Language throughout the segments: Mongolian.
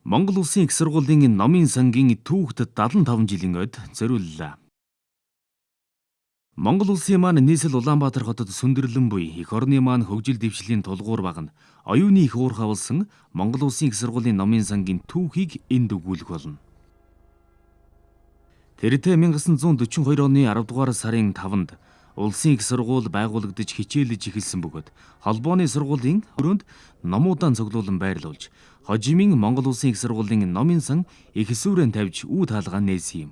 Монгол Улсын их сургуулийн номын сангийн түүхт 75 жилийн ойд зориуллаа. Монгол улсын маань нийслэл Улаанбаатар хотод сүндэрлэн буй эх орны маань хөгжил дэвшлийн тулгуур багна. Оюуны их уурхай болсон Монгол Улсын их сургуулийн номын сангийн түүхийг энд өгүүлэх болно. Тэртээ 1942 оны 10 дугаар сарын 5-нд Улсын их сургууль байгуулагдаж хичээлж эхэлсэн бөгөөд холбооны сургуулийн өрөөнд номуудаан цуглуулан байрлуулж хожимын Монгол Улсын их сургуулийн номын сан их сүрэн тавьж үе таалгаа нээсэн юм.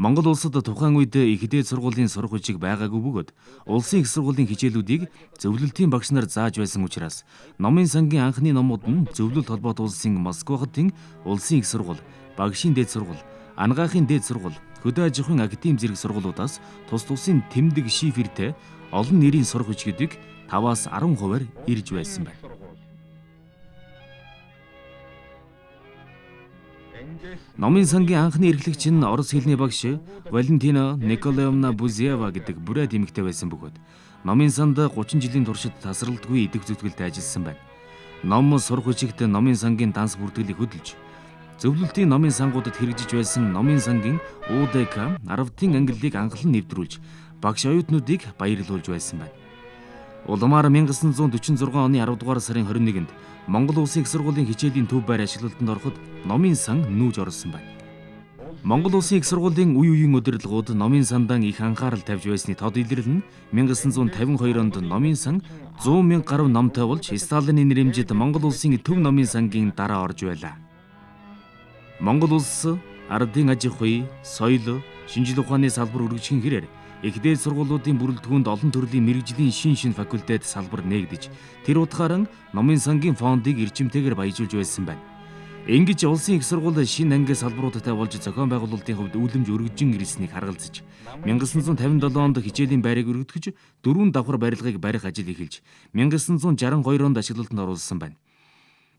Монгол улсад тухайн үед их дээд сургуулийн сурах хүчиг байгаагүй бөгөөд улсын их сургуулийн хичээлүүдийг зөвлөлтийн багш нар зааж байсан учраас номын сангийн анхны номууд нь зөвлөлт холбоот улсын Москва хотын улсын их сургууль, багшийн дээд сургууль, Ангаахын дээд сургууль, хөдөө аж ахуйн академи зэрэг сургуулиудаас тус тусын тэмдэг шифертэй олон нэрийн сурах хүчгүүдийг 5-аас 10 хувиар ирж байсан байна. Номын сангийн анхны эрхлэгч нь орос хэлний багш Валентина Николаевна Бузьева гэдэг бүрээд эмэгтэй байсан бөгөөд номын санд 30 жилийн туршид тасралтгүй идэвх зүтгэлтэй ажилласан байна. Ном сурах хүчигт номын сангийн данс бүртгэлийг хөдөлж зөвлөлтийн номын сангуудад хэрэгжиж байсан номын сангийн УДК 10-ын ангиллыг анхлан нэвтрүүлж багш оюутнуудыг баярлуулж байсан байна. Улмаар 1946 оны 10 дугаар сарын 21-нд Монгол Улсын их сургуулийн хичээлийн төв байр ашиглалтанд ороход номын сан нүүж орсон байна. Монгол Улсын их сургуулийн үе үеийн удирдлагууд номын сандаан их анхаарал тавьж байсны тод илрэл нь 1952 онд номын сан 100 мянга гаруй номтой болж Сталины нэрэмжит Монгол Улсын төв номын сангийн дараа орж байлаа. Монгол улс ардын аж ахуй, соёл, шинжлэх ухааны салбар үргэлжлэн хэрээр их дээд сургуулиудын бүрэлдэхүүнд олон төрлийн мэргэжлийн шин шин факультет салбар нээгдэж, тэр утгаараа номын сангийн фондыг эрчимтэйгээр баяжуулж байсан байна. Ингэж улсын их сургууль шинэ анги салбаруудтай болж зохион байгуулалтын хувьд үлэмж өргөжин ирснийг харгалзаж, 1957 онд хичээлийн байрыг өргөдгөж, дөрвөн давхар барилгыг барих ажил эхэлж, 1962 онд ашиглалтанд оруулсан байна.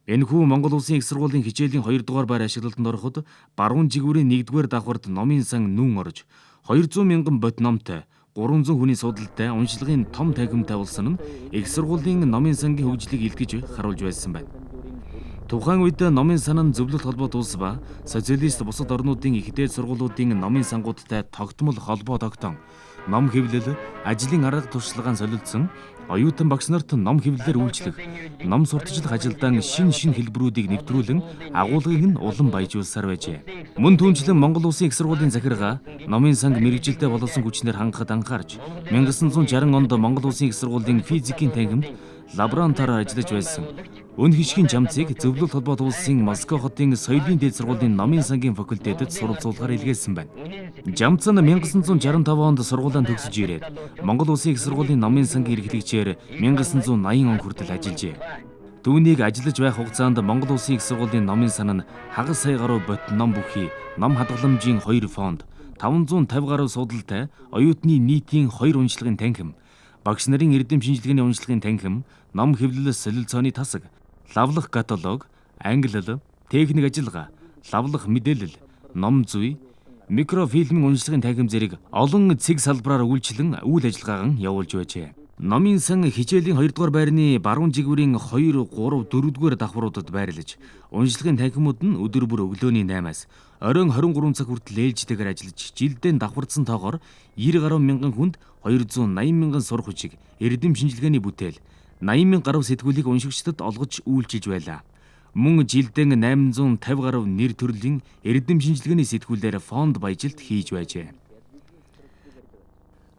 Энэхүү Монгол Улсын их сургуулийн хичээлийн 2 дугаар байр ашиглалтанд ороход баруун жигүүрийн 1-р давхарт номын сан нүүн орж 200 мянган бот номтой 300 хүний судалтай уншлагын том танхимтай болсон нь их сургуулийн номын сангийн хөгжлийг илтгэж харуулж байсан байна. Тухайн үед номын сан нь зөвлөлт холбоот улс ба социалист бусад орнуудын их дээд сургуулиудын номын сангуудтай тогтмол холбоо тогтоон ном хэвлэл, ажлын арга туршлагаан солилцсон оюутан багш нарт ном хэвлэлээр үйлчлэх, ном сурталчлах ажилдаан шин шин хэлбэрүүдийг нэвтрүүлэн агуулгыг нь улам баяжуулсаар байжээ. Мөн түүнчлэн Монгол Улсын их сургуулийн захиргаа номын санг мэргэжилтэй боловсон хүчнэр хангахад анхаарч 1960 онд Монгол Улсын их сургуулийн физикийн танхимд лаборантороор ажиллаж байсан. Өн хишгийн жамцыг Зөвлөлт холбоот улсын Москва хотын соёлын дээд сургуулийн номын сангийн факультетэд суралцуулахаар илгээсэн байна. Жамц нь 1965 онд сургуулаа төгсөж ирээд Монгол Улсын их сургуулийн номын сангийн эрхлэгчээр 1980 он хүртэл ажиллажээ. Түүнийг ажиллаж байх хугацаанд Монгол Улсын их сургуулийн номын сан нь хагас сая гаруй бот ном бүхий ном хадгаламжийн 2 фонд, 550 гаруй судалтай оюутны нийтийн 2 уншлагын танхим, багш нарын эрдэм шинжилгээний уншлагын танхим, ном хэвлэл солилцооны тасаг, лавлах каталог, англи, техник ажиллагаа, лавлах мэдээлэл, ном зүй, микрофильмийн уншлагын танхим зэрэг олон цэг салбараар үйлчлэн үйл ажиллагаагаа явуулж байжээ. Номын сан хичээлийн 2 дугаар байрны баруун жигүүрийн 2, 3, 4 дугаар давхруудад байрлаж, уншлагын танхимууд нь өдөр бүр өглөөний 8-аас оройн 23 цаг хүртэл ээлжтэйгээр ажиллаж, жилдээ давхардсан тоогоор 90 гаруй мянган хүнд 280 мянган сурах хүчиг, эрдэм шинжилгээний бүтээл, 80 мянга гаруй сэтгүүлийг уншигчдад олгож үйлчилж байлаа. Мөн жилдээ 850 гаруй нэр төрлийн эрдэм шинжилгээний сэтгүүлээр фонд баяжилт хийж байжээ.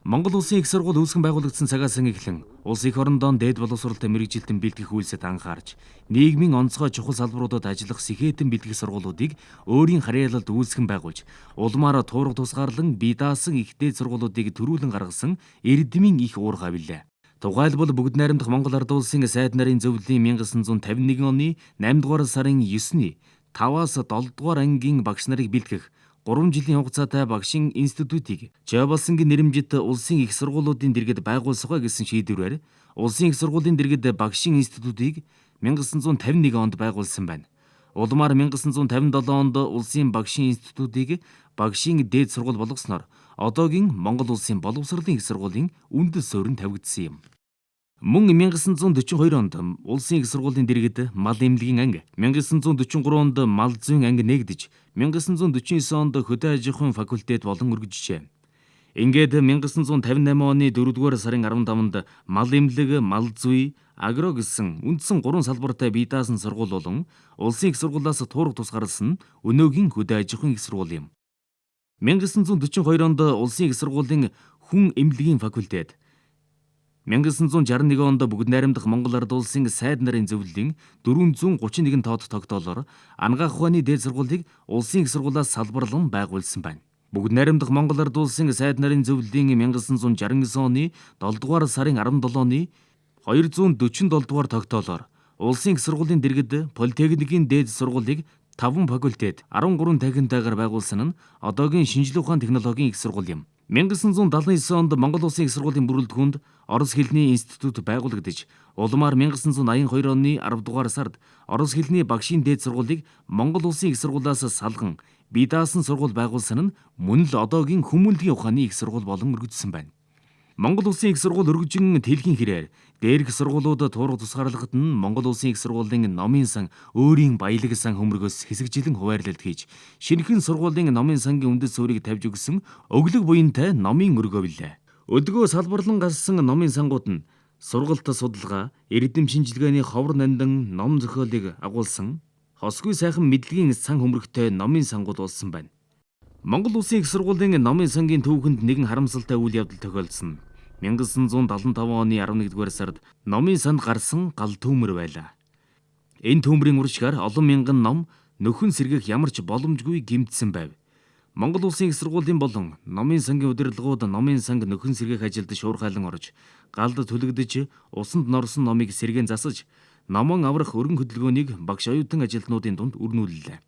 Монгол Улсын их сургууль үүсгэн байгуулагдсан цагаас эхлэн улс эх орондоо дээд боловсролтой мэргэжилтэн бэлтгэх үйлсэд анхаарч, нийгмийн онцгой чухал салбаруудад ажиллах сэхэтэн бэлтгэх сургуулиудыг өөрийн харьяалалд үүсгэн байгуулж, улмаар туурга тусгаарлан бие даасан их дээд сургуулиудыг төрүүлэн гаргасан эрдмийн их уурхай билээ. Тухайлбал бүгд найрамдах Монгол Ард Улсын сайд нарын зөвлөлийн 1951 оны 8 дугаар сарын 9-ний 5-аас 7 дугаар ангийн багш нарыг бэлтгэх 3 жилийн хугацаатай багшийн институтыг Чойбалсангийн нэрэмжит улсын их сургуулиудын дэргэд байгуулсгаа гэсэн шийдвэрээр улсын их сургуулийн дэргэд багшийн институтыг 1951 онд байгуулсан байна. Улмаар 1957 онд улсын багшийн институтыг багшийн дээд сургууль болгосноор одоогийн Монгол улсын боловсролын их сургуулийн үндэс суурь нь тавигдсан юм. Мөн 1942 онд Улсын их сургуулийн дэргэд мал эмнэлгийн анги, 1943 онд мал зүйн анги нээгдэж, 1949 онд хөдөө аж ахуйн факультет болон өргөжжээ. Ингээд 1958 оны 4-р сарын 15-нд мал эмнэлэг, мал зүй, агро гэсэн үндсэн 3 салбартай бие даасан сургууль болон Улсын их сургуулиас туурах тусгаарласан нь өнөөгийн хөдөө аж ахуйн их сургууль юм. 1942 онд Улсын их сургуулийн хүн эмнэлгийн факультет, 1961 онд Бүгд найрамдах Монгол Ард Улсын сайд нарын зөвлөлийн 431 тоод тогтоолоор Ангаах ухааны дээд сургуулийг Улсын их сургуулиас салбарлан байгуулсан байна. Бүгд найрамдах Монгол Ард Улсын сайд нарын зөвлөлийн 1969 оны 7 дугаар сарын 17-ны 247 дугаар тогтоолоор Улсын их сургуулийн дэргэд Политехникийн дээд сургуулийг 5 факультет 13 танхимтайгаар байгуулсан нь одоогийн шинжлэх ухаан технологийн их сургууль юм. 1979 онд Монгол Улсын их сургуулийн бүрэлдэхүүнд Орос хэлний институт байгуулагдаж, улмаар 1982 оны 10 дугаар сард Орос хэлний багшийн дээд сургуулийг Монгол Улсын их сургуулиас салган бие даасан сургууль байгуулсан нь мөн л одоогийн хүмүүнлэгийн ухааны их сургууль болон өргөжсөн байна. Монгол Улсын их сургууль өргөжин тэлхийн хэрээр дээрх сургуулиуд туурах тусгаарлахад нь Монгол Улсын их сургуулийн номын сан өөрийн баялаг сан хөмргөөс хэсэгчлэн хуваарлалт хийж, шинэхэн сургуулийн номын сангийн үндэс суурийг тавьж өгсөн өглөг буянтай номын өргөө билээ. Өдгөө салбарлан гарсан номын сангууд нь сургалт судалгаа, эрдэм шинжилгээний ховор нандин ном зохиолыг агуулсан хосгүй сайхан мэдлэгийн сан хөмрөгтэй номын сангууд болсон байна. Монгол Улсын их сургуулийн номын сангийн түүхэнд нэгэн харамсалтай үйл явдал тохиолдсон. 1975 оны 11-р сард номын санд гарсан гал түүмэр байлаа. Энэ түүмрийн уршгаар олон мянган ном нөхөн сэргээх ямар ч боломжгүй гэмтсэн байв. Монгол Улсын их сургуулийн болон номын сангийн удирдлагууд номын санг нөхөн сэргээх ажилд шуурхайлан орж, галд түлэгдэж, усанд норсон номыг сэргээн засаж, номон аврах өргөн хөдөлгөөнийг багш оюутан ажилтнуудын дунд өрнүүллээ.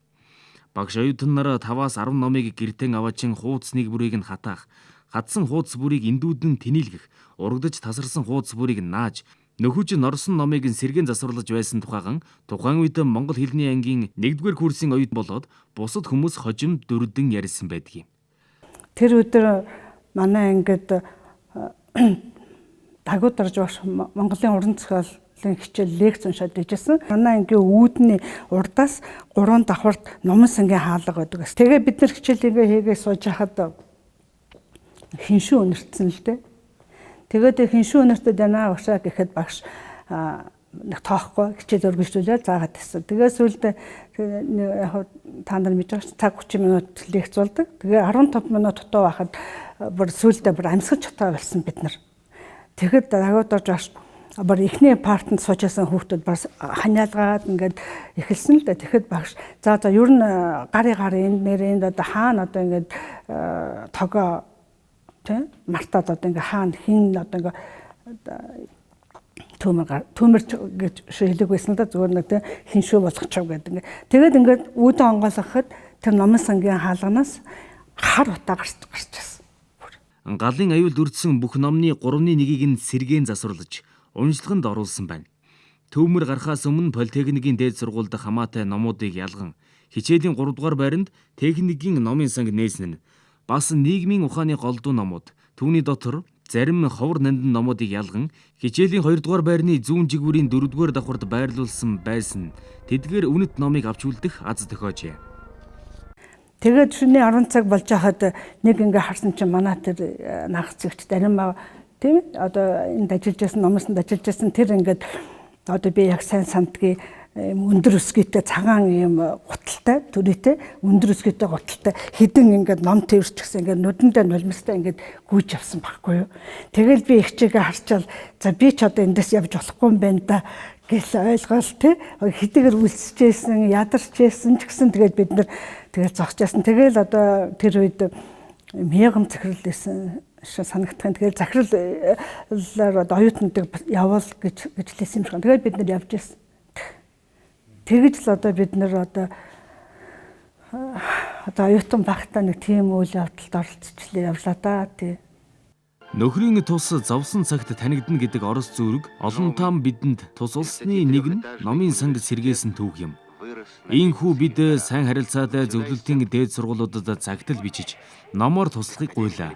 Багш оюутан нар 5-аас 10 номыг гэртэн аваачин хуудац нэг бүрийг нь хатаах, хатсан хуудас бүрийг эндүүдэн тэнийлгэх, урагдаж тасарсан хуудас бүрийг нааж, нөхөж норсон номыг нь сэргээн засварлаж байсан тухайхан тухайн үед Монгол хэлний ангийн 1-р курсын оюутан болоод бусад хүмүүс хожим дүрдэн ярьсан байдгийг. Тэр өдөр манай ангид дагуу дарж багш Монголын уран зохиолын хичээл лекц уншаад ижсэн. Манай ангийн үүдний урдаас 3 давхарт номын сангийн хаалга байдаг. Тэгээ бид нар хичээлээ хийгээ сууж хахад хиншүү өнөртсөн л дээ. Тэгээд хиншүү өнөртөд байна багшаа гэхэд багш нэг тоохгүй хичээл өргөжлүүлээ заагаад тавьсан. Тэгээ сүүлд яг та нар мэдж байгаа цаг 30 минут лекц болдог. Тэгээ 15 минут дутуу байхад бүр сүүлдээ бүр амьсгаж чадаа болсон бид нар. Тэгэхэд дагууд орж багш бүр эхний партанд сууж байсан хүүхдүүд бас ханиалгаад ингээд эхэлсэн л дээ. Тэгэхэд багш за ер нь гарын гарын энд нэр энд одоо хаана одоо ингээд тогоо тий мартаад одоо ингээ хаана хин одоо ингээ түүмэр гэж хэлэг байсан л да, зүгээр нэг тий хиншүү болгочих гэдэг ингээ. Тэгээд ингээд үүдэн онгойлгоход тэр номын сангийн хаалганаас хар утаа гарч байсан. Галын аюулд өртсөн бүх номны 3-1-ийг нь сэргээн засварлаж уншлаганд оруулсан байна. Түүмэр гарахаас өмнө Политехникийн дээд сургуульд хамаатай номуудыг ялган хичээлийн 3 дугаар байранд техникийн номын санг нээсэн нь бас нийгмийн ухааны голдуу номууд, түүний дотор зарим ховор нандин номуудыг ялган хичээлийн 2 дугаар байрны зүүн жигүүрийн 4 дугаар давхарт байрлуулсан байсан. Тэдгээр үнэт номыг авч үлдэх аз тохиожээ. Тэгээд шөнийн 10 цаг болж байхад нэг ингээ харсан чинь манай тэр нагц зэгч Даримаа тийм ээ одоо энд ажиллаж байсан номсонд ажиллаж байсан тэр ингээд одоо би яг сайн сандгийг өндөр өсгийтэй цагаан юм гуталтай түрийтэй өндөр өсгийтэй гуталтай хідэн ингээд ном тэрчгсэн ингээд нүдэндээ нулимстай ингээд гүйж явсан байхгүй юу. Тэгэл би ихчээгээ харчаал за би ч одоо эндээс явж болохгүй юм байна да гэл ойлгоол тий хэдийгээр үлсэжсэн ядарчээсэн ч гэсэн тэгэл бид нар тэгэл зогсчихсан. Тэгэл одоо тэр үед мягам захирал байсан шиг санагдах юм. Тэгэл захирлаар одоо оюутнуудыг явуул гэж лээсэн юм шиг. Тэгэл бид нар явж байсан. Тэгэж л одоо бид нар одоо оюутан багтаа нэг тийм үйл явдалд оролцчихлээ явлаа да тий. Нөхрийн тус зовсон цагт танигдана гэдэг орос зүрэг олон таам бидэнд тус улсны нэг нь номын санг сэргээсэн түүх юм. Ийхүү бид сайн харилцаатай зөвлөлтийн дээд сургуулиудад загтал бичиж номоор туслахыг гуйлаа.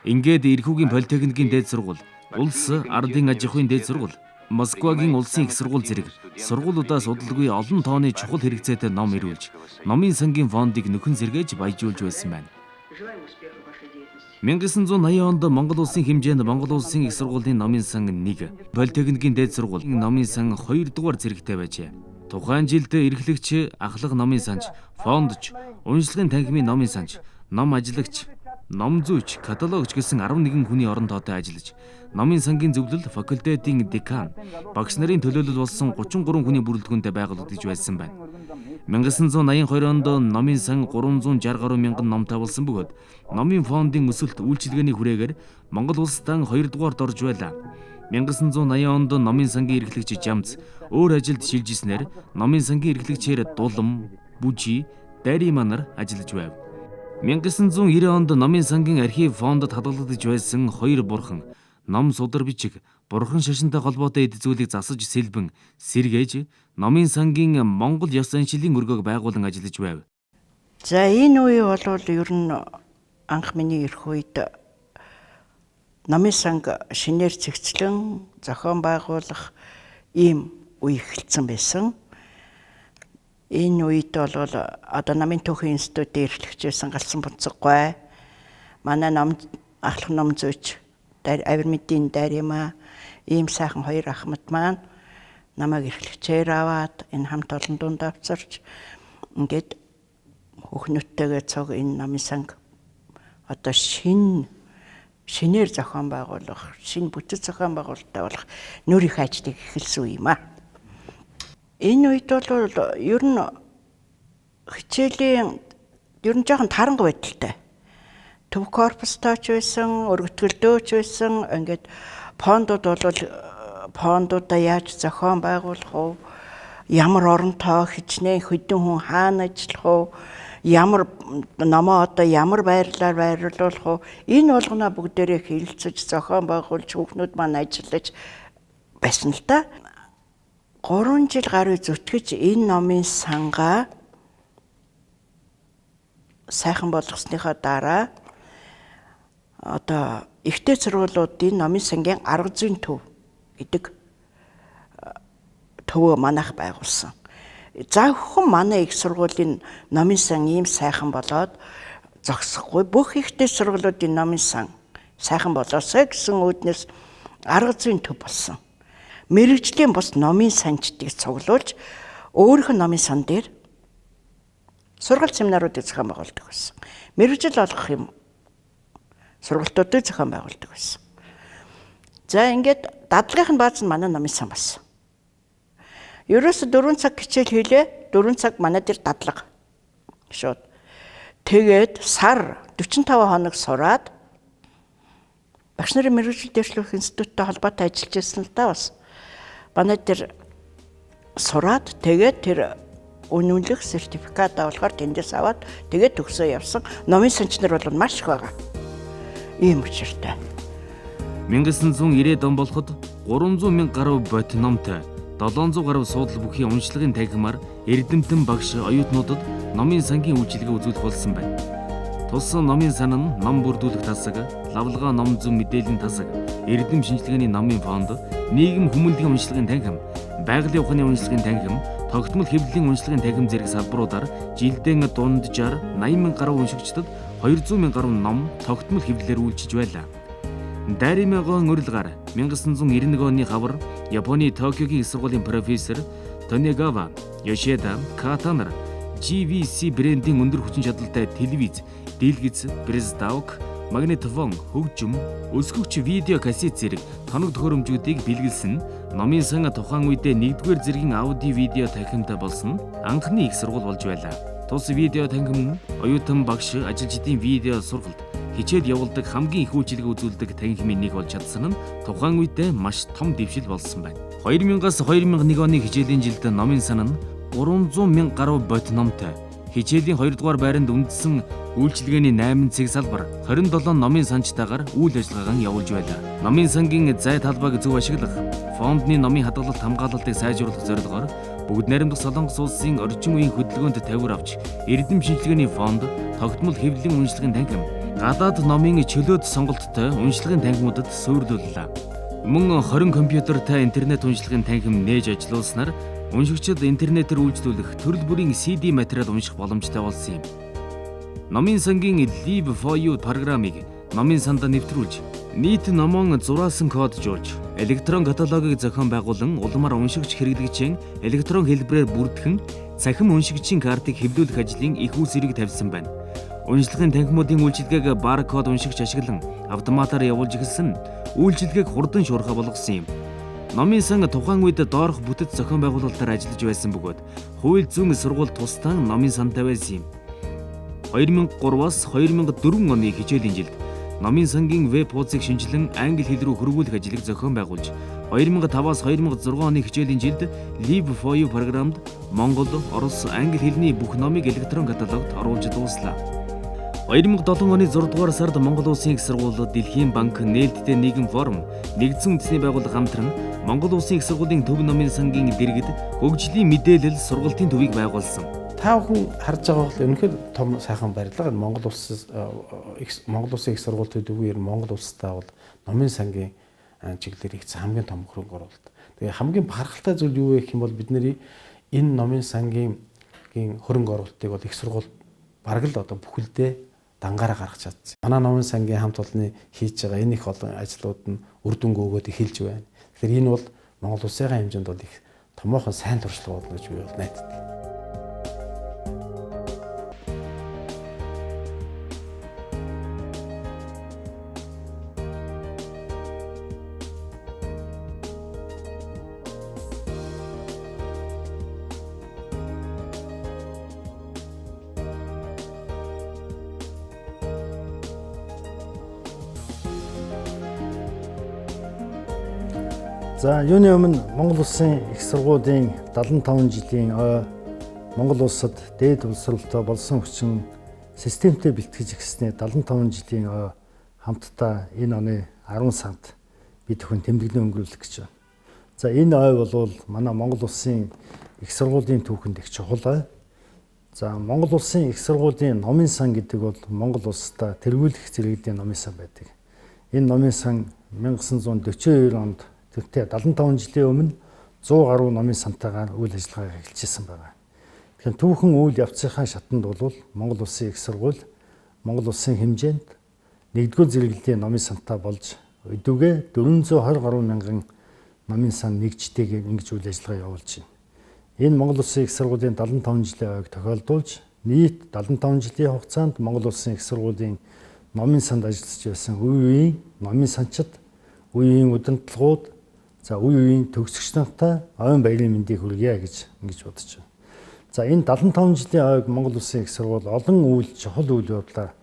Ингээд Эрхүүгийн политехникийн дээд сургууль, улс ардын аж ахуйн дээд сургууль, Москвагийн улсын их сургууль зэрэг сургуулиудаас удалгүй олон тооны чухал хэрэгцээтэй ном ирүүлж, номын сангийн фондыг нөхөн сэргээж баяжуулж байсан байна. 1980 онд Монгол улсын хэмжээнд Монгол улсын их сургуулийн номын сан 1, Политехникийн дээд сургуулийн номын сан 2 дугаар зэрэгтэй байжээ. Тухайн жилд эрхлэгч, ахлах номын санч, фондч, уншлагын танхимын номын санч, ном ажиллагч, ном зүйч, каталогч гэсэн 11 хүний орон тоотой ажиллаж, номын сангийн зөвлөл, факультетийн декан, багш нарын төлөөлөл болсон 33 хүний бүрэлдэхүүнтэй байгуулагдаж байсан байна. 1982 онд номын сан 360 гаруй мянган номтой болсон бөгөөд номын фондын өсөлт үйлчилгээний хүрээгээр Монгол улсдан 2 дугаарт орж байлаа. 1980 онд номын сангийн эрхлэгч Жамц өөр ажилд шилжижснээр номын сангийн эрхлэгчээр Дулам, Бүжи, Дариманар ажиллаж байв. 1990 онд номын сангийн архив фондод хадгалагдаж байсан хоёр бурхан, ном судар бичиг, бурхан шашинтай холбоотой эд зүйлийг засаж сэлбэн, сэргээж номын сангийн Монгол ёс заншилын өргөөг байгуулан ажиллаж байв. За энэ үе бол ер нь анх миний ирэх үед номын санг шинээр цэгцлэн зохион байгуулах ийм үе эхэлсэн байсан. Энэ үед бол одоо намын түүхийн институтын эрхлэгч байсан Галсан Бунцгой, манай ном ахлах ном зүйч Авир мэдийн Дарима, ийм сайхан хоёр ахмад маань намайг эрхлэгчээр аваад энэ хамт олон дунд авчирч ингээд хүүхнүүдтэйгээ цуг энэ номын санг одоо шинээр зохион байгуулах, шинэ бүтэц зохион байгуулалттай болох нөр их ажлыг эхэлсэн үе юм аа. Энэ үед бол ер нь хичээлийн ер нь жоохон таранга байдалтай. Төв корпустойч байсан, өргөтгөлдөөч байсан. Ингээд фондууд бол фондуудаа яаж зохион байгуулах вэ? Ямар орон тоо хичнээн хэдэн хүн хаана ажиллах вэ? Ямар номоо одоо ямар байрлалаар байрлуулах вэ? Энэ болгоноо бүгдээрээ хилцэж зохион байгуулж хүүхнүүд маань ажиллаж байсан л та. 3 жил гаруй зүтгэж энэ номын сангаа сайхан болгосныхоо дараа одоо ихтэй сургуулиудын номын сангийн арга зүйн төв гэдэг төвөө манайх байгуулсан. Зөвхөн манай их сургуулийн номын сан ийм сайхан болоод зогсохгүй, бүх ихтэй сургуулиудын номын сан сайхан болоосой гэсэн үүднээс арга зүйн төв болсон. Мэргэжлийн бус номын санчдыг цуглуулж өөрийнх нь номын сан дээр сургалт семинаруудыг зохион байгуулдаг байсан. Мэргэжил олгох юм сургалтуудыг зохион байгуулдаг байсан. За ингээд дадлагын бааз нь манай номын сан болсон. Ерөөсө 4 цаг хичээл хийлээ. 4 цаг манай дээр дадлага. Шууд. Тэгээд сар 45 хоног сураад багш нарын мэргэжил дэвшлэх институттай холбоотой ажиллаж байсан л да бас. Манай дээр сураад тэгээд тэр үнэмлэх сертификат авахар тэндээс аваад тэгээд төгсөө явсан. Номын санч нар бол маш их байгаа. Ийм учиртай. 1990-ад он болоход 300 мянга гаруй бот номтой 700 гаруй суудал бүхий уншлагын танхимаар эрдэмтэн багш оюутнуудад номын сангийн үйлчилгээ үзүүлэх болсон байна. Тус номын сан нь ном бүрдүүлэх тасаг, лавлгаа ном зүйн мэдээллийн тасаг, эрдэм шинжилгээний номын фонд, нийгэм хүмүүнлэгийн уншлагын танхим, байгалийн ухааны уншлагын танхим, тогтмол хэвлэлийн уншлагын танхим зэрэг салбаруудаар жилдээ дунджаар 80 мянга гаруй уншигчдад 200 мянга гаруй ном тогтмол хэвлэлээр үйлчилж байлаа. Даримагон урилгаар 1991 оны хавар Японы Токиогийн их сургуулийн профессор Тонегава Йошида Ката нар GVC брендийн өндөр хүчин чадалтай телевиз, дэлгэц, приставк, магнитофон, хөгжим, өсгөгч видео кассет зэрэг тоног төхөөрөмжүүдийг бэлгэлсэн номын сан тухайн үедээ нэгдүгээр зэргийн аудио видео танхимтай болсон анхны их сургууль болж байлаа. Тус видео танхим нь оюутан багш ажилчдын видео сургалт хичээл явуулдаг хамгийн их үйлчилгээ үзүүлдэг танхимын нэг болж чадсан нь тухайн үедээ маш том дэвшил болсон байна. 2000-аас 2001 оны хичээлийн жилд номын сан нь 300 мянга гаруй бот номтой хичээлийн 2 дугаар байранд үндсэн үйлчилгээний 8 цэг салбар 27 номын санчтайгаар үйл ажиллагаагаа явуулж байлаа. Номын сангийн зай талбайг зөв ашиглах, фондны номын хадгалалт хамгаалалтыг сайжруулах зорилгоор бүгд найрамдах Солонгос улсын орчин үеийн хөдөлгөөнд тавиур авч эрдэм шинжилгээний фонд, тогтмол хэвлэлийн уншлагын танхим, гадаад номын чөлөөт сонголттой уншлагын танхимуудад суйрлууллаа. Мөн 20 компьютертай интернет уншлагын танхим нээж ажилуулснаар уншигчид интернетээр үйлчлүүлэх төрөл бүрийн CD материал унших боломжтой болсон юм. Номын сангийн Lib4U програмыг номын сандаа нэвтрүүлж, нийт номоон зураасан коджуулж, электрон каталогийг зохион байгуулан улмаар уншигч хэрэглэгчийн электрон хэлбэрээр бүртгэн цахим уншигчийн картыг хэвлүүлэх ажлын их үүсвэрийг тавьсан байна. Уншлагын танхимуудын үйлчилгээг баркод уншигч ашиглан автоматар явуулж эхэлсэн үйлчилгээг хурдан шуурхай болгосон юм. Номын сан тухайн үед доорх бүтэц зохион байгуулалтаар ажиллаж байсан бөгөөд хууль зүйн сургууль тусдаа номын сантай байсан юм. 2003-аас 2004 оны хичээлийн жилд номын сангийн веб хуудсыг шинжилэн англи хэл рүү хөрвүүлэх ажлыг зохион байгуулж 2005-аас 2006 оны хичээлийн жилд Lib4U програмд Монгол, Орос, англи хэлний бүх номыг электрон каталогт оруулж дууслаа. 2007 оны 6 дугаар сард Монгол Улсын их сургууль, Дэлхийн банк, нээлттэй нийгэм форум, Нэгдсэн үндэсний байгууллага хамтран Монгол Улсын их сургуулийн төв номын сангийн дэргэд хөгжлийн мэдээлэл сургалтын төвийг байгуулсан. Та бүхэн харж байгаа бол үнэхээр том сайхан барилга. Монгол Улсын их сургууль төдийгүй ер нь Монгол улстай бол номын сангийн чиглэлээр хийгдсэн хамгийн том хөрөнгө оруулалт. Тэгээ хамгийн бахархалтай зүйл юу вэ гэх юм бол бидний энэ номын сангийн хөрөнгө оруулалтыг бол их сургууль бараг л одоо бүхэлдээ дангаараа гаргаж чадсан. Манай номын сангийн хамт олонны хийж байгаа энэ их олон ажлууд нь үр дүнг өгөөд эхэлж байна. Тэгэхээр энэ бол Монгол улсын хэмжээнд бол их томоохон сайн туршлага болно гэж би бол найддаг. За юуны өмнө Монгол Улсын их сургуулийн 75 жилийн ой Монгол улсад дээд боловсролтой болсон хүчин системтэй бэлтгэж эхэлсний 75 жилийн ой хамтдаа энэ оны 10 сард бид бүхэн тэмдэглэн өнгөрүүлэх гэж байна. За энэ ой бол манай Монгол Улсын их сургуулийн түүхэнд их чухал ой. За Монгол Улсын их сургуулийн номын сан гэдэг бол Монгол улсдаа тэргүүлэх зэрэглэлийн номын сан байдаг. Энэ номын сан 1942 онд тэртээ 75 жилийн өмнө 100 гаруй номын сантайгаар үйл ажиллагаа эхэлжсэн байна. Тэгэхээр түүхэн үйл явцынхаа шатанд бол Монгол Улсын их сургууль Монгол Улсын хэмжээнд нэгдүгээр зэрэглэлийн номын сантай болж өдөөгээ 420 гаруй мянган номын сан нэгжтэйгээр ингэж үйл ажиллагаа явуулж байна. Энэ Монгол Улсын их сургуулийн 75 жилийн ойг тохиолдуулж нийт 75 жилийн хугацаанд Монгол Улсын их сургуулийн номын санд ажиллаж байсан үе үеийн номын санчид, үе үеийн удирдлагууд, за үе үеийн төгсөгч нартай ойн баярын мэндийг хүргье гэж ингэж бодож байна. За энэ 75 жилийн ойг Монгол Улсын их сургууль олон үйл чухал үйл явдлаар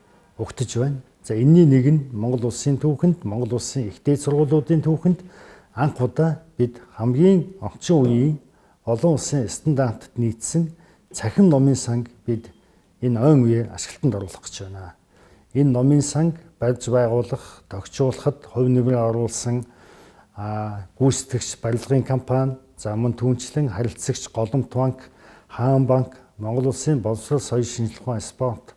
угтаж байна. За энэний нэг нь Монгол Улсын түүхэнд, Монгол Улсын их дээд сургуулиудын түүхэнд анх удаа бид хамгийн орчин үеийн олон улсын стандартад нийцсэн цахим номын санг бид энэ ойн үеэр ашиглалтанд оруулах гэж байна. Энэ номын санг барьж байгуулах, тохижуулахад хувь нэмрээ оруулсан гүйцэтгэгч барилгын компани, за мөн түнчлэн харилцагч Голомт банк, Хаан банк, Монгол Улсын боловсрол соёл шинжилгээ ухаан спорт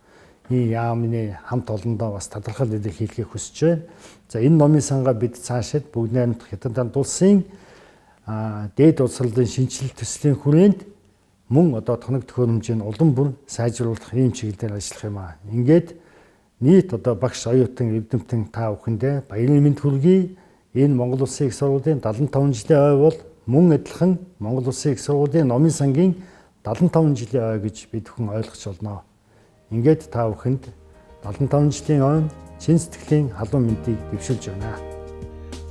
яамны хамт олондоо бас талархал илэрхийлэхийг хүсэж байна. За энэ номын сангаа бид цаашид бүгд найрамдах Хятад улсын дээд боловсролын шинжилэл төслийн хүрээнд мөн одоо тоног төхөөрөмжийг улам бүр сайжруулах ийм чиглэлээр ажиллах юм аа. Ингээд нийт одоо багш оюутан эрдэмтэн та бүхэндээ баярын мэнд хүргэе. Энэ Монгол Улсын их сургуулийн 75 жилийн ой бол мөн адилхан Монгол Улсын их сургуулийн номын сангийн 75 жилийн ой гэж бид бүхэн ойлгож болно. Ингээд та бүхэнд 75 жилийн ойн чин сэтгэлийн халуун мэндийг дэвшүүлж байна.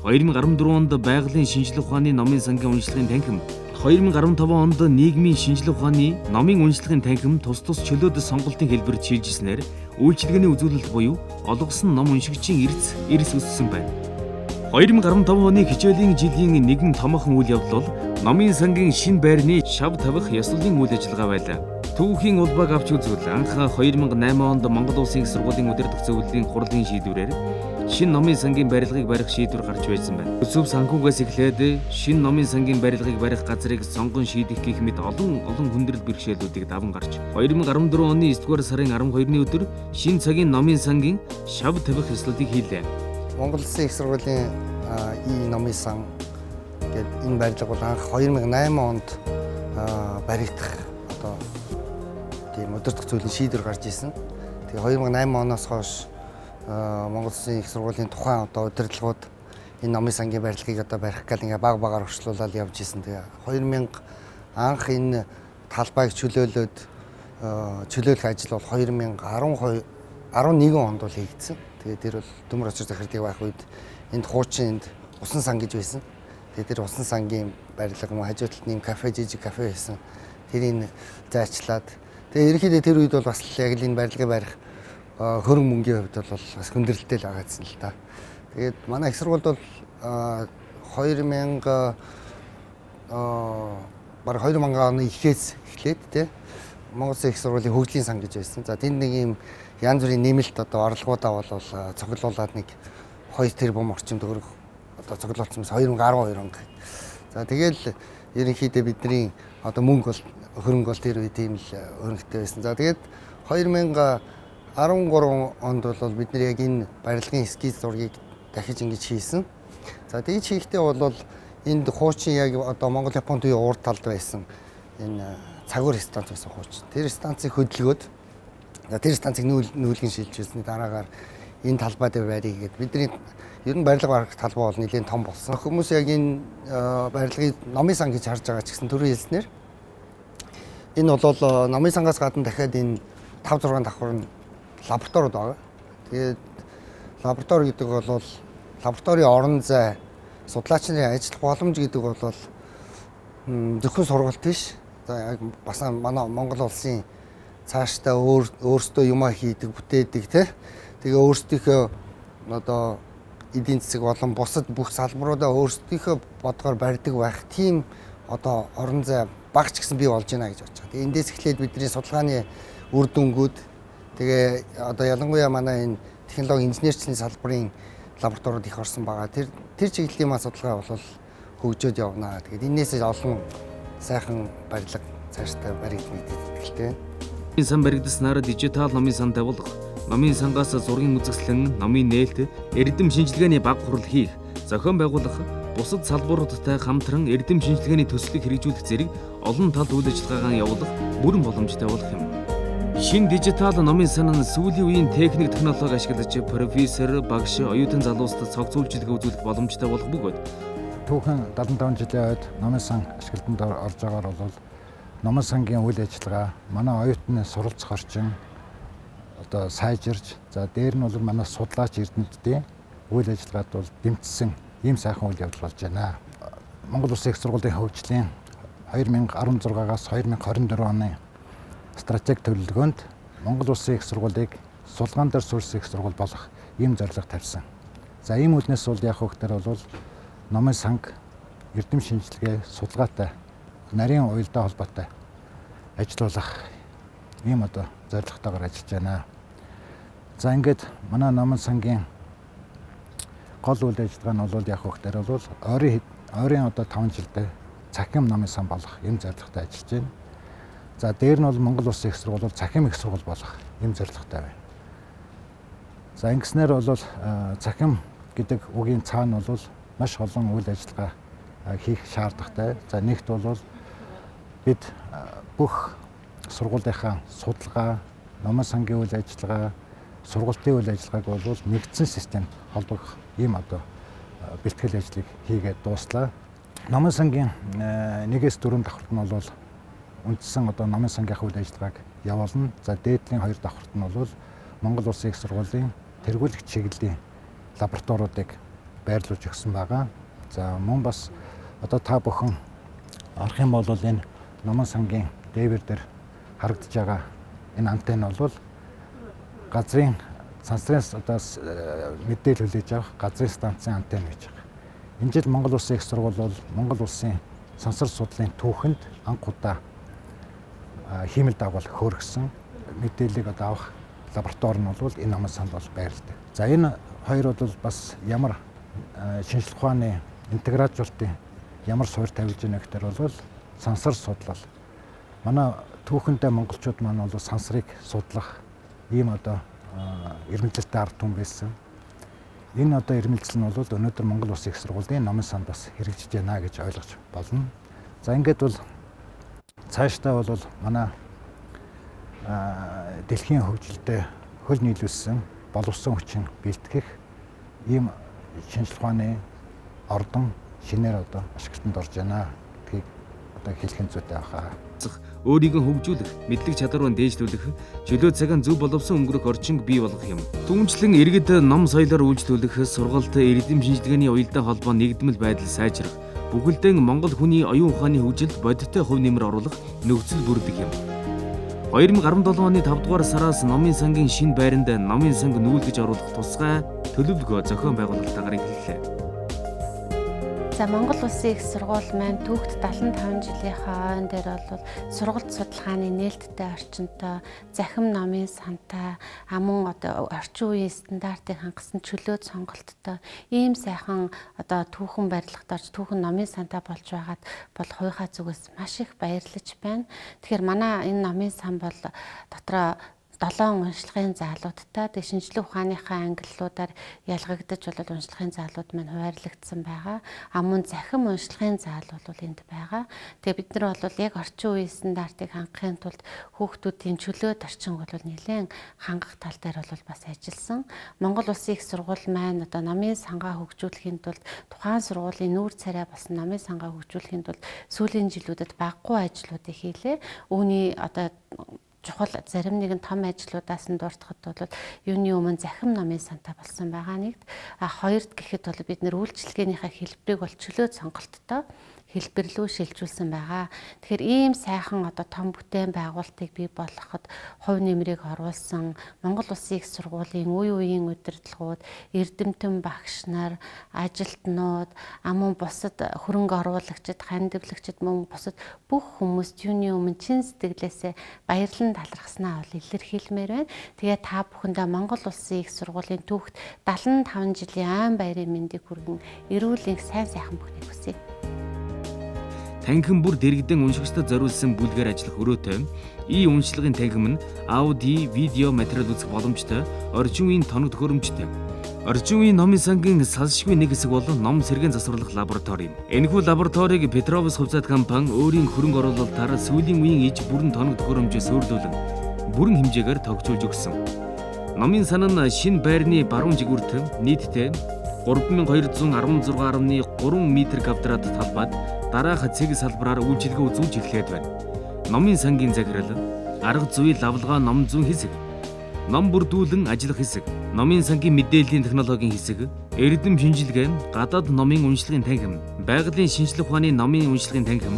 2014 онд байгалийн шинжлэх ухааны номын сангийн уншлагын танхим, 2015 онд нийгмийн шинжлэх ухааны номын уншлагын танхим тус тус чөлөөд сонголтын хэлбэрт шилжсэнээр үйлчилгээний үзүүлэлт буюу олгосон ном уншигчийн эрс өссөн байна. 2015 оны хичээлийн жилийн нэгэн томоохон үйл явдал бол номын сангийн шинэ байрны шав тавих ёслолын үйл ажиллагаа байлаа. Түүхийн улбааг авч үзвэл анх 2008 онд Монгол Улсын их сургуулийн удирдах зөвлөлийн хурлын шийдвэрээр шинэ номын сангийн барилгыг барих шийдвэр гарч байсан байна. Төсөв санхүүгээс эхлээд шинэ номын сангийн барилгыг барих газрыг сонгон шийдэх гэх мэт олон хүндрэл бэрхшээлүүдийг даван гарч 2014 оны 9-р сарын 12-ны өдөр шинэ цагийн номын сангийн шав тавих ёслолыг хийлээ. Монгол Улсын их сургуулийн И номын сан гээд энэ барилга бол анх 2008 онд баригдах одоо тийм удирдах зүйлийн шийдвэр гарч ирсэн. Тэгээ 2008 оноос хойш Монгол Улсын их сургуулийн тухайн одоо удирдлагууд энэ номын сангийн барилгыг одоо барих гал ингээ баг багаар урагшлуулаад явж исэн. Тэгээ 2000 анх энэ талбайг чөлөөлөөд чөлөөлөх ажил бол 2012 11 онд бол хийгдсэн. Тэгээ тэр бол Төмөр очир захирдаг байх үед энд хуучин энд усан сан гэж байсан. Тэгээ тэр усан сангийн барилга мөн хажуу талд нэм кафе, жижиг кафе байсан. Тэрийг зайчлаад тэгээ ерөнхийдөө тэр үед бол бас яг л энэ барилгыг барих хөрөнгө мөнгийн хувьд бол бас хүндрэлтэй л байгаадсан л та. Тэгээд манай их сургуульд бол 2000 бараг 2000 оны ихээс эхлээд те Монгол Улсын их сургуулийн хөгжлийн сан гэж байсан. За тэнд нэг юм янз бүрийн нэмэлт одоо орлогоудаа бол цоглуулад нэг 2 тэрбум орчим төгрөг одоо цоглуулсан 2012 он. За тэгэл ерөнхийдөө бидний одоо мөнгө бол хөрөнгө бол тэр үе тийм л хөрөнгөтэй байсан. За тэгээд 2013 онд бол бид нар яг энэ барилгын эскиз зургийг дахиж ингэж хийсэн. За тэгж хийхдээ бол энд хуучин яг одоо Монгол Япон төвийн урд талд байсан энэ цагуур станц байсан хуучин. Тэр станцыг хөдөлгөөд тэр станцыг нүүлгэн шилжүүлсэний дараагаар энэ талбай дээр барья гэдэг. Бидний ер нь барилга барих талбай бол нэлээд том болсон. Хүмүүс яг энэ барилгыг номын сан гэж харж байгаа ч гэсэн түрүү хэлснээр энэ бол номын сангаас гадна дахиад энэ 5 6 давхар нь лабораториуд байгаа. Тэгээд лаборатори гэдэг бол лабораторийн орон зай, судлаач нарын ажиллах боломж гэдэг бол зөвхөн сургалт биш. За яг бас манай Монгол улсын цаашдаа өөрсдөө юмаа хийдэг, бүтээдэг те. Тэгээ өөрсдийнхөө одоо эдийн засаг болон бусад бүх салбаруудаа өөрсдийнхөө бодгоор барьдаг байх тийм одоо орон зай багч гэсэн бий болж байна гэж бодож байгаа. Тэгээ эндээс эхлээд бидний судалгааны үр дүнгууд тэгээ одоо ялангуяа манай энэ технологи инженерчлийн салбарын лабораториуд их орсон байгаа. Тэр чиглэлийн маань судалгаа бол хөгжөөд явна. Тэгээд энээс олон сайхан барилга цаашдаа баригдана гэдэгт итгэлтэй. Номын сан баригдсанаар дижитал номын сан тавилга, номын сангаас зургийн үзэсгэлэн, номын нээлт, эрдэм шинжилгээний баг хурал хийх, зохион байгуулах, бусад салбаруудтай хамтран эрдэм шинжилгээний төслийг хэрэгжүүлэх зэрэг олон талд үйл ажиллагаагаа явуулах бүрэн боломжтой болох юм. Шинэ дижитал номын сан нь сүүлийн үеийн техник технологи ашиглаж профессор, багш, оюутан залуустад цогц үйлчилгээ үзүүлэх боломжтой болох бөгөөд түүхэн 75 жилийн ойд номын сан ашиглалтанд орж байгаагаар бол номын сангийн үйл ажиллагаа манай оюутны суралцах орчин одоо сайжирч, за дээр нь бол манай судлаач эрдэмтдийн үйл ажиллагаад бол дэмжсэн ийм сайхан үйл явдал болж байна. Монгол Улсын их сургуулийн хөгжлийн 2016-аас 2024 оны стратеги төлөвлөгөөнд Монгол Улсын их сургуулийг судалгаан дээр суурьсан их сургууль болох ийм зорилго тавьсан. За ийм үднээс бол яг хөөхтөр бол номын санг эрдэм шинжилгээ судалгаатай нарийн уялдаа холбоотой ажиллуулах ийм одоо зорилготойгоор ажиллаж байна. За ингээд манай номын сангийн гол үйл ажиллагаа нь бол яг хөөхтөр бол ойрын одоо 5 жилдээ цахим номын сан болох ийм зорилготой ажиллаж байна. За дээр нь бол Монгол Улсын их сургууль бол цахим их сургууль болох ийм зорилготой байна. За ингэснээр бол цахим гэдэг үгийн цаана бол маш олон үйл ажиллагаа хийх шаардлагатай. За нэгт бол бид бүх сургуулийнхаа судалгаа, номын сангийн үйл ажиллагаа, сургалтын үйл ажиллагааг бол нэгдсэн системд холбогдох ийм одоо бэлтгэл ажлыг хийгээд дууслаа. Номын сангийн 1-ээс 4 давхарт нь бол үндсэн одоо номын сангийнхаа үйл ажиллагааг явуулна. За дээдлийн 2 давхарт нь бол Монгол Улсын их сургуулийн тэргүүлэх чиглэлийн лабораториудыг байрлуулж өгсөн байгаа. За мөн бас одоо та бүхэн орох юм бол энэ номын сангийн дээвэр дээр харагдаж байгаа энэ антенн бол газрын сансрын одоо мэдээлэл хүлээж авах газрын станцын антенн гэж байгаа. Энэ жил Монгол Улсын их сургууль бол Монгол Улсын сансар судлалын түүхэнд анх удаа хиймэл дагуул хөөргсөн мэдээллийг одоо авах лаборатори нь бол энэ номын санд бол байрладаг. За энэ хоёр бол бас ямар шинжлэх ухааны интегражуулалтын ямар суурь тавилж байна гэхээр бол сансар судлал. Манай түүхэндээ монголчууд маань бол сансрыг судлах ийм одоо эрмэлзэлтэй ард түмэн байсан. Энэ одоо эрмэлзэл нь бол өнөөдөр Монгол Улсын их сургуулийн номын санд бас хэрэгжиж байна гэж ойлгож болно. За ингээд бол цаашдаа бол манай дэлхийн хөгжилдөө хөл нийлүүлсэн боловсон хүчин бэлтгэх ийм шинжлэх ухааны ордон шинээр одоо ашиглалтанд орж байна гэдгийг одоо хэлэх нь зүйтэй байхаа. Өөрийгөө хөгжүүлэх, мэдлэг чадвараа дээшлүүлэх, чөлөө цагаан зөв боловсон өнгөрөх орчинг бий болгох юм. Түүнчлэн иргэд ном соёлоор үйлчлүүлэх, сургалт, эрдэм шинжилгээний уялдаа холбоо нэгдмэл байдал сайжрах, бүхэлдэн Монгол хүний оюун ухааны хөгжилд бодиттой хувь нэмэр оруулах нөхцөл бүрдэх юм. 2017 оны 5 дугаар сараас номын сангийн шинэ байранд номын санг нүүлгэж оруулах тусгай төлөвлөгөө зохион байгуулалтаагаар эхэллээ. За Монгол Улсын их сургууль маань түүхт 75 жилийнхаа ойн дээр бол сургалт судалгааны нээлттэй орчинтой, захим номын сантай, мөн одоо орчин үеийн стандартыг хангасан чөлөөт сонголттой ийм сайхан одоо түүхэн барилгад орж түүхэн номын сантай болж байгаад бол хувийнхаа зүгээс маш их баярлаж байна. Тэгэхээр манай энэ номын сан бол дотроо 7 уншлагын заалуудтай тэг шинжлэх ухааныхаа ангиллуудаар ялгагдаж бол уншлагын заалууд маань хуваарлагдсан байгаа. А мөн захим уншлагын заал бол энд байгаа. Тэгээ бид нар бол яг орчин үеийн стандартыг хангахын тулд хүүхдүүдийн чөлөөт орчин бол нэлээд хангах тал дээр бол бас ажилласан. Монгол Улсын их сургууль маань одоо номын сангаа хөгжүүлэхийн тулд тухайн сургуулийн нүүр царай болсон номын сангаа хөгжүүлэхийн тулд сүүлийн жилүүдэд багагүй ажлуудыг хийлээ. Үүний одоо чухал зарим нэгэн том ажлуудаас нь дуртахад бол юуны өмнө захим номын сантай болсон байгаа нэгт. А хоёрт гэхэд бол бид нэр үйлчилгээнийхээ хэлбэрийг бол чөлөөт сонголттой хэлбэр рүү шилжүүлсэн байгаа. Тэгэхээр ийм сайхан одоо том бүтээн байгуулалтыг бий болгоход хувь нэмрийг оруулсан Монгол Улсын их сургуулийн үе үеийн удирдлагууд, эрдэмтэн багш нар, ажилтнууд, мөн бусад хөрөнгө оруулагчид, хандивлагчид мөн бусад бүх хүмүүст юуны өмнө чин сэтгэлээсээ баярлан талархснаа бол илэрхийлмээр байна. Тэгээ та бүхэндээ Монгол Улсын их сургуулийн түүхт 75 жилийн айн баярын мэндийг хүргэн эрүүл энх сайн сайхан бүхнийг хүсье. Танхим бүр дэргэдэн уншигчдад зориулсан бүлгээр ажиллах өрөөтэй и уншлагын танхим нь аудио, видео материал үзэх боломжтой, орчин үеийн тоног төхөөрөмжтэй. Орчин үеийн номын сангийн салшгүй нэг хэсэг бол ном сэргээн засварлах лаборатори юм. Энэхүү лабораторийг Петровс хувьцаат компани өөрийн хөрөнгө оруулалтаар сүүлийн үеийн иж бүрэн тоног төхөөрөмжөө суйрлуулан бүрэн хэмжээгээр тогтжуулж өгсөн. Номын сан нь шинэ байрны баруун жигүүрт нийтдээ 3216.3 м квадрат талбайд дараах цэг салбараар үйлчилгээ үзүүлж эхлээд байна. Номын сангийн захирал, арга зүйн лавлгаа ном зүйн хэсэг, ном бүрдүүлэн ажиллах хэсэг, номын сангийн мэдээллийн технологийн хэсэг, эрдэм шинжилгээ, гадаад номын уншлагын танхим, байгалийн шинжлэх ухааны номын уншлагын танхим,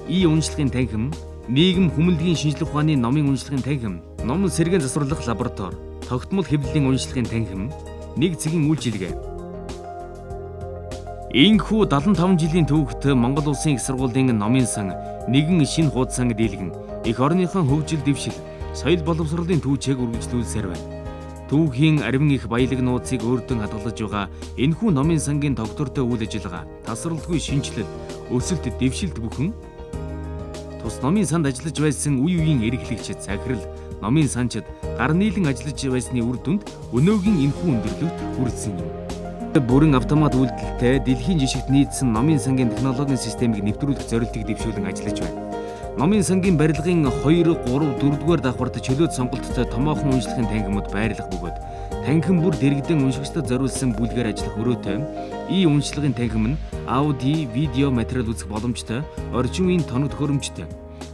и уншлагын танхим, нийгэм хүмүүнлэгийн шинжлэх ухааны номын уншлагын танхим, ном сэргээн засварлах лаборатори, тогтмол хэвлэлийн уншлагын танхим, нэг цэгийн үйлчилгээ. Инхүү 75 жилийн түүхт Монгол Улсын их сургуулийн номын сан нэгэн шинэ хуудсан дийлгэн эх орныхон хөгжил дэвшил, соёл боловсролын түүчээг үргэлжлүүлсээр байна. Түүхийн ариван их баялаг нууцыг өөртөө хадгалж байгаа энэхүү номын сангийн тогтвортой үйл ажиллагаа, тасралтгүй шинэчлэл, өсөлт дэвшилт бүхэн тус номын санд ажиллаж байсан үе үеийн эрхлэгч, захирал, номын санчид гар нийлэн ажиллаж байсны үр дүнд өнөөгийн энэхүү өндөрлөгт хүрсэн юм. Бүрэн автомат үйлдэлтэй дэлхийн жишгт нийцсэн номын сангийн технологийн системийг нэвтрүүлэх зорилтыг дэвшүүлэн ажиллаж байна. Номын сангийн барилгын 2, 3, 4-р давхарт чөлөөт сонголттой томоохон уншлагын танхимууд байрлах бөгөөд танхим бүр дэргэдэн уншигчдад зориулсан бүлгээр ажиллах өрөөтэй и уншлагын танхим нь аудио, видео материал үзэх боломжтой, орчин үеийн тоног төхөөрөмжтэй.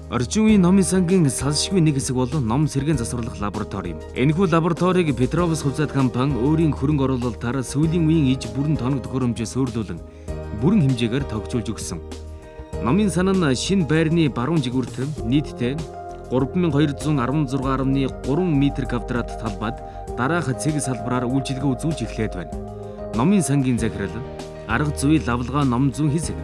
Орчин үеийн номын сангийн салшгүй нэг хэсэг бол ном сэргээн засварлах лаборатори юм. Энэхүү лабораторийг Петровс хувьцаат компани өөрийн хөрөнгө оруулалтаар сүүлийн үеийн иж бүрэн тоног төхөөрөмжөө суйрлуулан бүрэн хэмжээгээр тогтжуулж өгсөн. Номын сан нь шинэ байрны баруун жигүүрт нийтдээ 3216.3 м квадрат талбайд дараах цэг салбараар үйлчилгээ үзүүлж эхлээд байна. Номын сангийн захирал, арга зүйн лавлгаа ном зүйн хэсэг,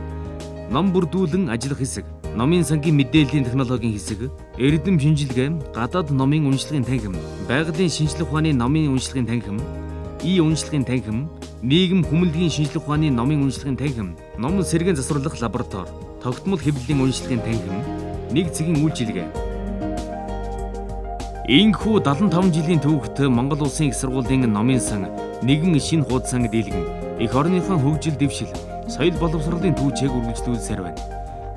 ном бүрдүүлэн ажиллах хэсэг, номын сангийн мэдээллийн технологийн хэсэг, эрдэм шинжилгээ, гадаад номын уншлагын танхим, байгалийн шинжлэх ухааны номын уншлагын танхим, и уншлагын танхим, нийгэм хүмүүнлэгийн шинжлэх ухааны номын уншлагын танхим, ном сэргээн засварлах лаборатори, тогтмол хэвлэлийн уншлагын танхим, нэг цэгийн үйлчилгээ. Инхүү 75 жилийн түүхт Монгол Улсын их сургуулийн номын сан Нэгэн шинэ хуудсан дийлгэн эх орныхон хөгжил дэвшил, соёл боловсролын түүчээг үргэлжлүүлсээр байна.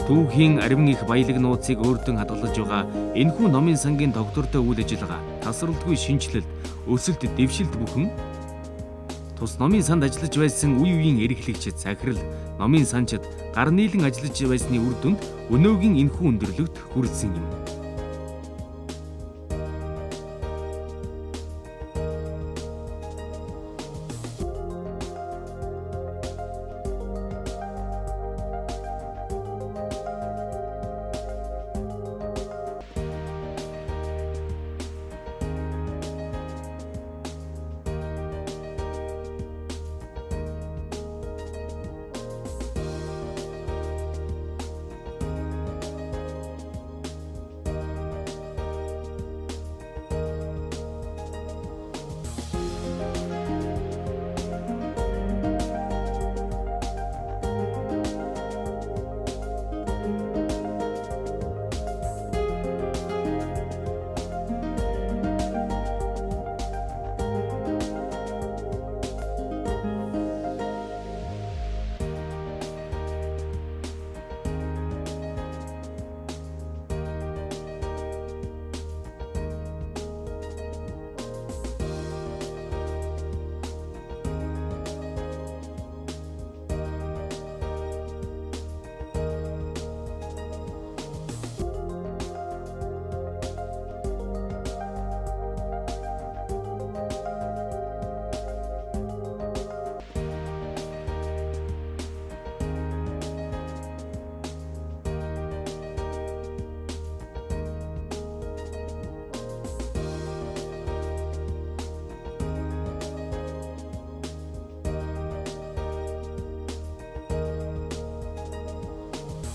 Түүхийн ариван их баялаг нууцыг өөртөө хадгалж байгаа энэхүү номын сангийн тогтвортой үйл ажиллагаа, тасралтгүй шинэчлэлт, өсөлт, дэвшилт бүхэн тус номын санд ажиллаж байсан үе үеийн эрхлэгч, захирал, номын санчид гар нийлэн ажиллаж байсны үр дүнд өнөөгийн энэхүү өндөрлөгт хүрсэн юм.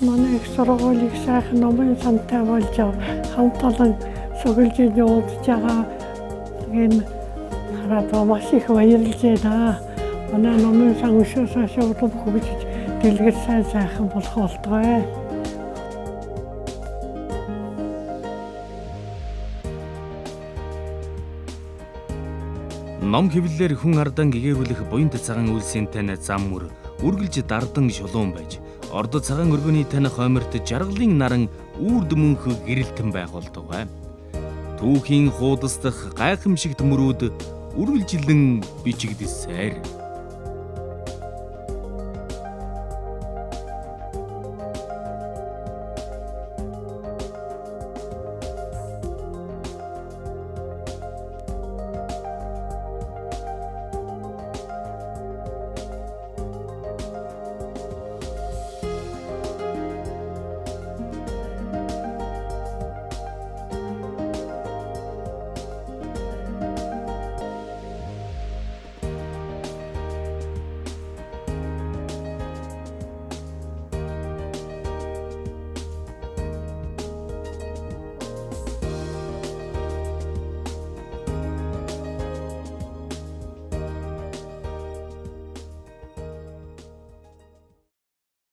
Манай их сургуулийг сайхан номын сантай болж хамт олон сөгөлжид уулзж байгаа энэ хараад маш их баярлж байна. Манай номын сан өшөөс хойш улам хөгжиж дэлгэр сайн сайхан болох болтугай. Ном хэвлэлээр хүн ардан гэгэрүүлэх буян цагаан үйлсийн тань зам мөр үргэлж дардан шулуун байж ордо цагаан өргөний таних хойморт жаргалын наран үрд мөнх гэрэлтэн байх болтугай. Түүхийн хуудасдах гайхамшигт мөрүүд үргэлжилэн бичигдсээр.